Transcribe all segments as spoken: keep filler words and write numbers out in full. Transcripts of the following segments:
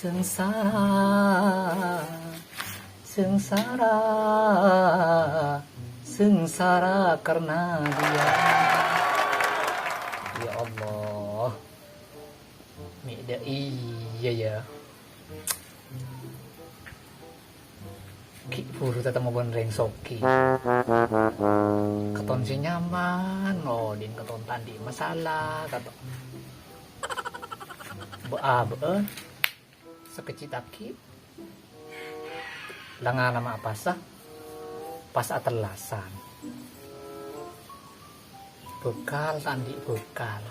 Sengsara, sengsara, sengsara karena dia. Ya Allah. Mi' dâ' iyâ, yâ. Ghi' buru tatemmo bân rèng soghi. Katon sè nyaman, odhi'na katon ta' andi' masalah, katon. Bâ'-abâ'ân, sakejjhi' ta' ghi'. La-ngalama'a pasa, pas atellasan. Bhâkal ta' andi' bhâkal.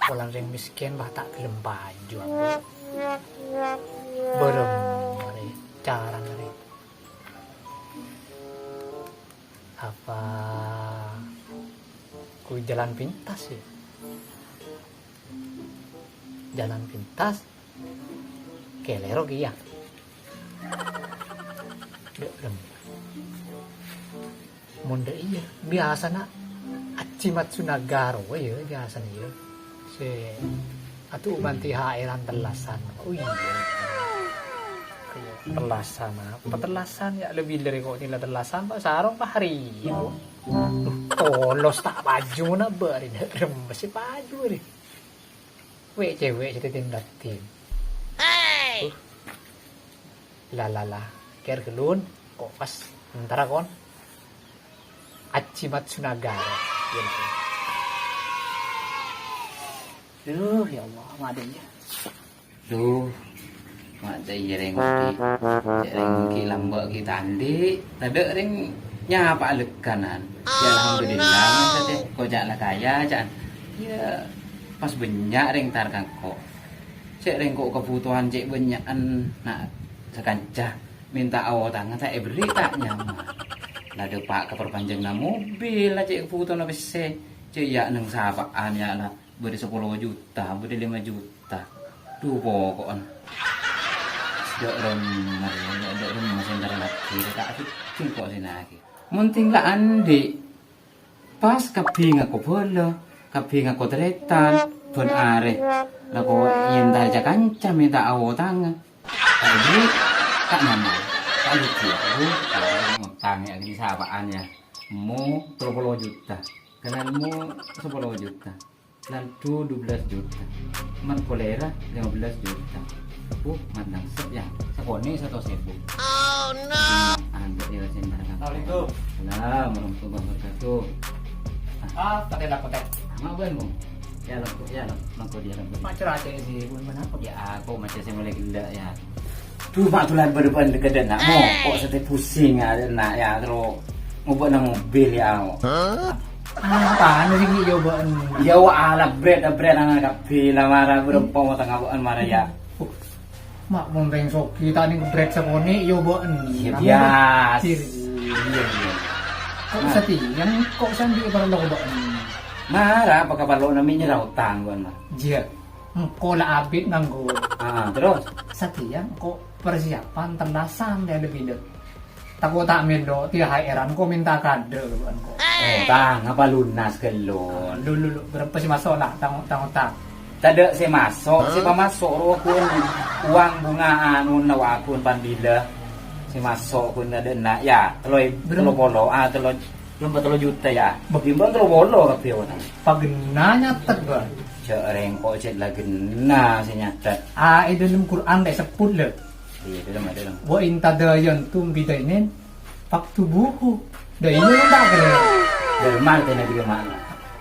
Polana rèng mèskèn, bâ, ta' ghellem paju, Ambo. Bârâmma rè, carana rè. Apa ghu jhâlân pintas, yâ? Jhâlân pintas, kalèro kèya. Dâ' remma. Mon dâ' iyâ, biyasana Aji Matsunaga rowa yâ, biyasana yâ. Sè adu' bân T H R-an tellasan. Oh iyâ. Tellasan apa? Tellasan yâ, lebbi dâri kok nèla tellasan, Pak. Sarong, Pak, hari ibu. Duh, tolos ta' paju na bâri', dâ' remma sè paju rè. Wè' cèwèk sè tètèn-tètèn. Hey! Uh. La, la, la. Kèr ghâllu, kok pas. Entara kon. Aji Matsunaga. Duh, ya Allah, ma' dâ' iyâ. Duh, ma' dâ' iyâ rèng odi'. Cè' rèng ghi' lambâ' ghi' ta' andi'. Tadâ' rèng nyapa alèkanan. Ya, alhamdulillah, maksudnya, ko' ca' la kaya, ca'an. Ya, pas bânnya' rèng tar ka engko'. Cè' rèng ko' kabhutowan cè' bânnya'an, na', sakanca mènta aotangnga ta' èberri' ta' nyaman. La dâpa' ka parpanjângnga mobil, la cè' kabhutowanna pèssè. Cè' ya neng sapa'an ya la bâdâ sapolo juta, bâdâ lèma juta. Dhu, poko'en. Dâ' remma, dâ', dâ' remma sè entar laghi, ta' abiddhing ko' sè naghi. Mon tèng la andi', pas kabbhi ngako bhâlâ, kabbhi ngako tarètan, bân arè, la ko' èntar ca-kanca mènta aotangnga. Ta' èberri', ta' nyaman, ta' lucu, dhu, ngotang ya, ghi' sapa'an ya. Mo tello polo juta, kennèng mo sapolo juta. Landu dua belas juta. Man kolera lima belas juta. Uh, man langsep ya. Sakonè' satos èbu. Oh, no. Anu, ya, sing barang apa? Assalamualaikum. Salam warahmatullahi wabarakatuh. Ah, pakai dapat, eh? Apa, Bang? Ya, lengkap, ya, lengkap, ya, lengkap. Macam aja sih, pun mana apa? Ya, aku macam saya mulai gila, ya. Dhu, ma' dhulân bâdâ bân kadhâ' na', mo. Kok sèttè pusing, na', ya, terro ngobâ'na mobil, ya, mo. Apana sè ghi' èobâ'ân? Ya, wa, ala brèt, brèt ana kabbhi, la mara bârâmpa mo tang abâ'ân mara, ya. Ma' mon rèng soghi ta' nèng brèt sakonè' èobâ'ân. Iya, bias. Iya, iya. Kok satèya, kok sambi parlo bâ'ân? Mara, apa kaparlona mè' nyerra otang, bâ'ân, ma'? Jiyâ. Engko' la abit nganggur. Ah, terros? Satèya engko' persiapan tellasan lè-, lebbi dâ'. Tako' ta' mèlo T H R-an engko' mènta kadâ' engko'. Oh, tang, apa lunas ghâllu? Ah, lu, lu, lu, bârâmpa sè maso' la? Tang, tang, tang. Tadâ' sè maso', sè pamaso' rowa ghun uwang bhunga anuna wa ghun pandhila. Sè maso' ghun adâ'na, ya, tello, tello polo, ah, tello, tello polo juta, ya. Bâh. Bâdâ tello polo kabbhi, wa. Paghenna nyatet, Bang. Jhâ' rèng ko' cè' la ghenna sè nyatet. Ah, è dâlem Qur'an ta' èsebbhut, lho. Iyâ, dâlem, dâlem. "Wa in tadayantum bidainin faktubuhu." Dâ' iyâ, mon ta' kèra. Dâlem artèna ghi' ma'na?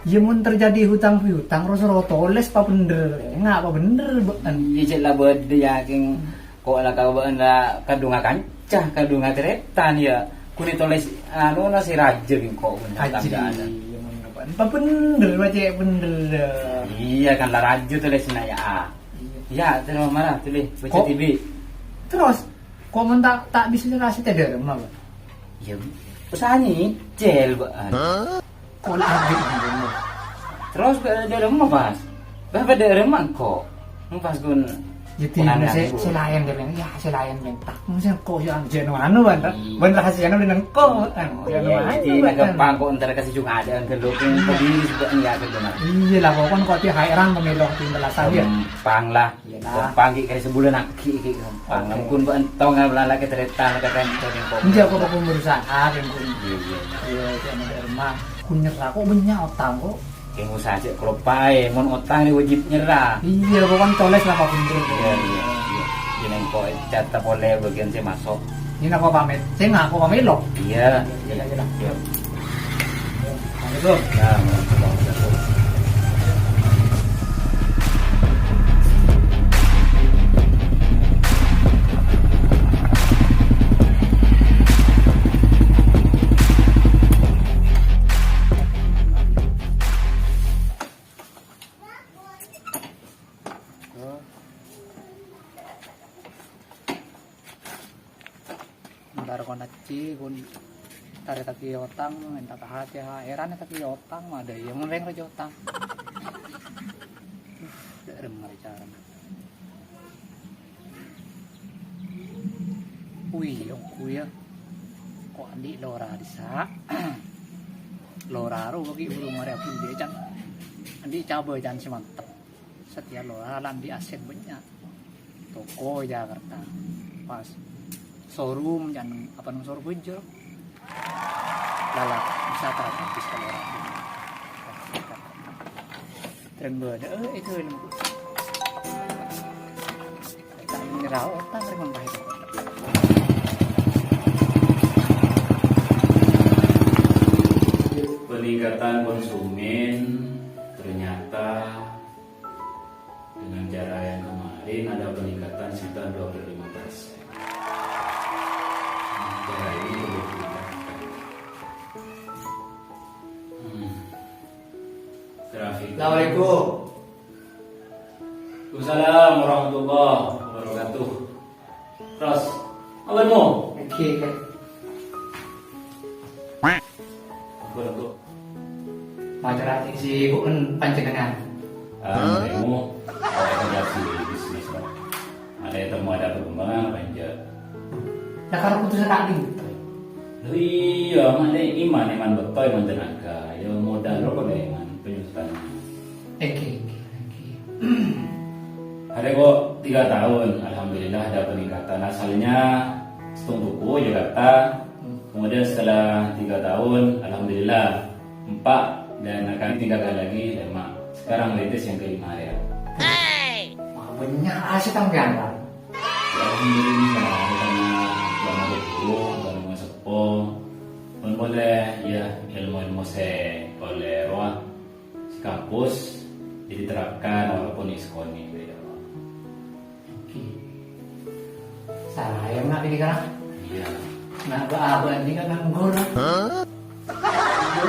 Iyâ, mon terjadi hutang piutang, ro-, soro tolès pabhendher. Enga' pabhendher, bâ'ân. Iyâ, cè' la bâdâ, ya, kèng. Ko' la ka bâ'ân la kadhunga kanca, kadhunga tarètan, ya. Ghun ètolès, anu, na sè rajâ bi' ko' ghun. Haji, tangghâna. Iyâ, mon apa? Apa bhendher, baca bhendher. Iyâ, kan la rajâ tolèsna, ya. Iyâ. Ya, terro mara, tolè, baca ko', T V. Terros, ko' mon ta', ta' bisa kasih tè dâremma, Bang? Ya, usaha nyicil, bâ'ân. Ko' la abit, Bang. Terros, bâ-, dâremma pas. Bâ-, bâ-, dâremma engko'. Pas ghun Jadi, Ponana sè, niku. Sè laèn, Bang. Iyâ, sè laèn, Bang. Tak, mesti engko' sè anu, jeno anu, Bang. Hmm. Bân rahasiana bân engko', anu, iyâ, anu, iyâ, anu, jadi, Bang. Nangèng pangko entar ka sè jung ada, kan, lho, kan, hmm, tadi sebab enggak ada, Bang. Iyâ lah, pokokna engko' ti haèran pamèlo di belasan, yâ. Gampang lah. Iyâ lah. Gampang, ghi' kali sabulân aghi', ghi' gampang. Oke. Mungkin, Bang, entong, lah, lagi cerita, lah, kata, kata, kata. Enjâ', kok, kok, urusan, ah, yang pun. Iyâ, iyâ. Iyâ, iyâ, ada rumah. Kun nyerah, kok bânnya' otang, kok. Kèng usaha cè' kaloppaè, mon otang rè wajib nyerah. Iyâ, pokokna colès la pabhendher. Iyâ, iyâ, iyâ. Iyâ, nèng kok catet polè bâgiyân sè maso'. Iyâ, napa pamit? Sè ngako pamit, lo. Iyâ, iyâ, iyâ. Assalamualaikum. Waalaikumsalam warahmatullahi wabarakatuh. Entar kon ajji, kon tarètaghi otang, entar ka hati, ha, heran taghi otang, ada yang mereng raja otang. Dâ' remma carana. Wih, onggu ya. Kok andi' lora dissa'? Lora ro bagi urung mare abdhi can. Andi' cabâ can sè mantep. Satèya lora la andi' aset bânnya'. Toko è Jakarta. Pas showroom can apa nang showroom bânjâ. Lala bisa terapis kalau orang. Tereng bâdâ, eh, itu ilmu. Nyerah otang, tereng bâdâ. Peningkatan konsumen ternyata dengan cara yang kemarin ada peningkatan sekitar dua puluh lima persen. Cara ini perlu ditingkatkan. Hmm. Grafik. Assalamualaikum. Waalaikumsalam warahmatullahi wabarakatuh. Terus, apa mau? Oke, oke. Apa tuh? Maca rati si bukan panjenengan. Ah, ilmu, organisasi bisnis, Pak. Ada yang temu, ada perkembangan apa enggak? Lah, karo putus kali. Lho iya, mane iman, iman beto, iman tenaga. Ya modal roko deh, iman penyusutan. Oke, oke, oke. Ada kok tiga tahun, alhamdulillah ada peningkatan. Asalnya Setung Tuku, Jakarta. Hmm. Kemudian setelah tiga tahun, alhamdulillah empat, dan akan tinggalkan lagi lima. Sekarang merintis yang kelima ya. Wah, bânnya' aset sampèyan, Pak. Ya, alhamdulillah, karena selama guru, karena sepuh, pun boleh, ya, ilmu-ilmu sè boleh roh sè kampus, jadi terapkan walaupun iskonè, ya. Oke. Salah ya, nak ini kan? Iya. Nak ba-, abah ini kan nganggur. Hah? Nganggur.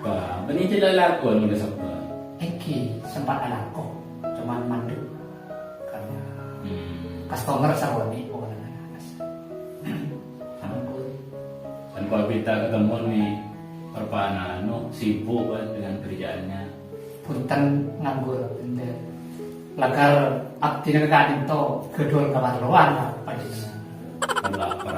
Bah, ini tidak laku, udah sempat. Oke, sempat laku. Cuman mandek. Karena hmm, customer saroni pokoknya. Ampun. Dan kalau kita ketemu nih, perpanano sibuk kan dengan kerjaannya. Punten nganggur, punten. Lakar abdina ka'dinto ghâdhuwân kaparlowan, Pak Panjenengan. Kan lapar,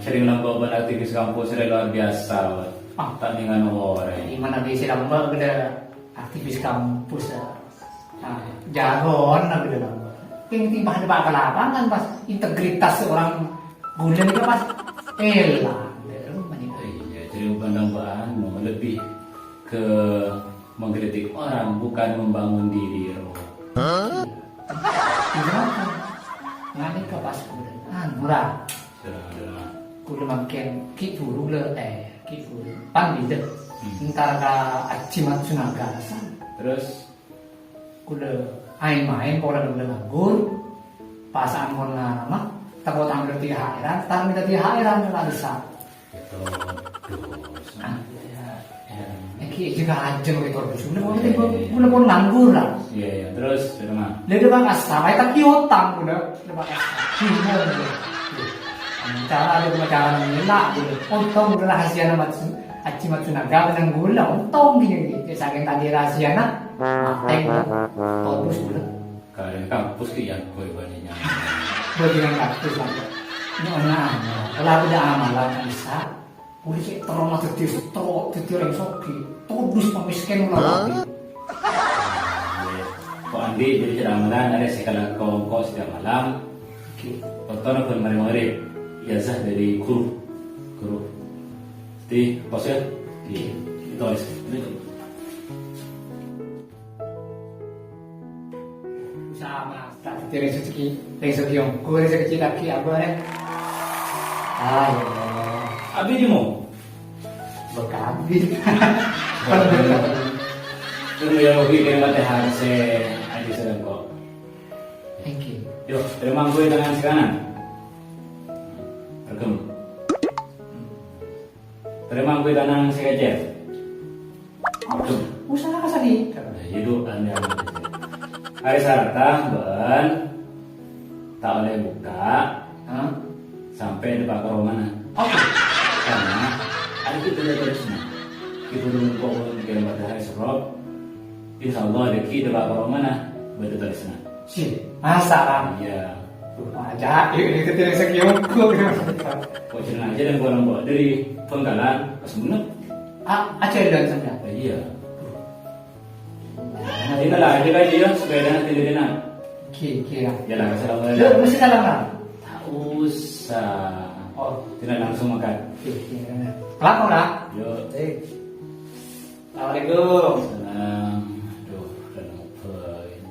sering lambâ' bân aktivis kampus sering luar biasa, Pak. Ah. Tak dengan orang. Gimana bisa lambâ' bâdâ aktivis kampus, ya? Nah, jagoan lah bâdâ lambâ'. Yang tiba ada bakal lapangan, pas integritas seorang guru itu pas hilang. Iya, jadi bukan tambah anu, lebih ke mengkritik orang, bukan membangun diri, Ro. Hah? Gimana? Ngani ke pas kemudian, ah, murah. Sudah, sudah. Kudu makin ki buru le, eh, ki buru. Pan bida. Hmm. Entar ka Aji Matsunaga, san. Terus? Kudu ain main, pola benda nganggur. Pasaan mon ngarama, tako tampil T H R-an, tar minta T H R-an, nggak bisa. Itu dosa. Ah, iya. Ya. Iki juga aja pakai produksi. Udah, pokoknya iya, iya, iya, pun nganggur lah. Iya, iya. Terus, terus, Mas? Dia udah bakal salah, tapi utang udah. Udah bakal salah. Bingung udah. Cara ada pemacaran ngelak udah. Untung udah rahasia nama Aji Matsunaga, menang gula. Untung gini, gini. Saking tadi rahasia, nah. Mateng udah. Terus udah. Kalèn kampus ki ya, boy, bânnè nyamana. Bâdhiyân kampus, Pak. Nyo'ona, anu, la bâdâ amalan, Isa. Polè cè' terro dhâddhi, terro dhâddhi orèng soghi. Todus pamèskèn, la. Hah? Iyâ. Ko' andi' dhâddhi amalan, arè sè kalako engko' setiap malam. Oke. Potona bân marè maghrib. Ijazah dhâri ghuru. Ghuru. Di, pos ya? Di, ditulis. Sama, tak diterima rezeki, rezeki yang ku, rezeki lagi apa, eh? Ah, ya Allah. Abi di mo? Bekabi. Tunggu ya, Abi, kira mati harus, eh, adi sedang kok. Thank you. Yo, terima gue tangan sè kanan. Regem. Terima gue tanang sè kècèr. Aduh, usaha ka sani. Nah, itu aneh amat. Arè sarta bân ta' ollè bukka', hah? Sampè' dâpa' ka romana. Apa? Karena arè itu udah terus, nah. Itu dulu kok bikin pada hari serop. Insyaallah, rèki dâpa' ka romana, bâdâ talisna. Sih, masa, Bang? Iyâ. Wah, ajaib ini, ketireng sè kiyongko. Kok jeneng aja dan orang bawa dari Bangkalan ke Sumenep. Ah, aja dan sampeyan. Iyâ. Nah, ini lah, ini kan dia sepeda nanti dari nak. Oke, oke, ya. Ya lah, assalamualaikum. Yuk, mesti salam, Bang. Tak usah. Oh. Tidak langsung makan. Oke, oke, ya. Lapor, lah. Yuk. Eh. Assalamualaikum. Salam. Aduh, udah nungguin.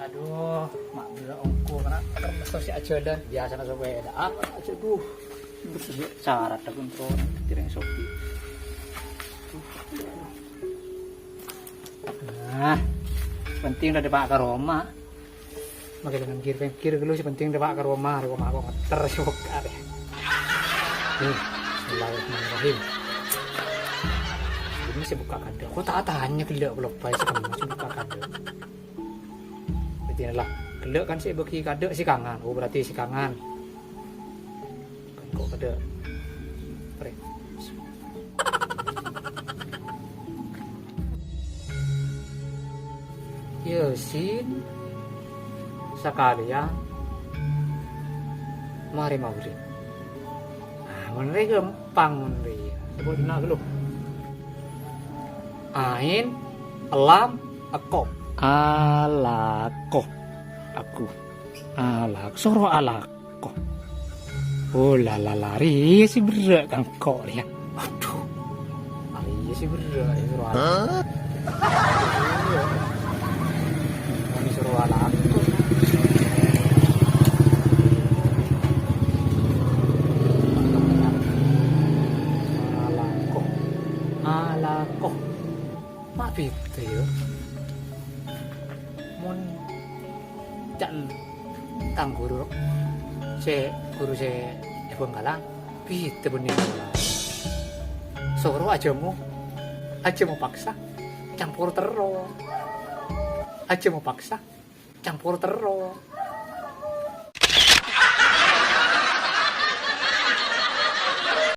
Aduh, mak gila ongko karena terus si ajalan biasanya sepeda apa aja duh. Syarat aku tuh tidak sopi. Nah, penting udah dibawa ke rumah. Makkè nangkir-pèngkir ghâllu, sè penting dâpa' ka roma, roma kok ngetter sè bokka' rè. Nih, bismillahirrahmanirrahim. Ini sè bokka' kandhâ'. Kok ta' atanya ghellâ' kaloppaè sè kemma sè bokka' kandhâ'. Dhâddhi lah, ghellâ' kan sè bâgi kandhâ' sè kangan. Oh, berarti sè kangan. Kan kok kandhâ'. Prè. Yasin sakalèyan marè maghrib. Ah, mon rè ghâmpang mon rè. Sebut na' ghâllu. Ain, lam, ako. Alako. Aku. Alak. Soro alak. Ko. Oh, la, la, la, rè sè berrâ' kangko' rè. Aduh. Rè sè berrâ', rè soro alako. Hah? Rè soro alako. Alako. Alako. Ma' bhidhâ, yâ. Mon ca'na tang ghuru, sè ghuru sè è Bangkalan, bhidhâ bânnè. Soro ajhâmo, ajhâmo paksa, campor terro. Ajhâmo paksa, campor terro.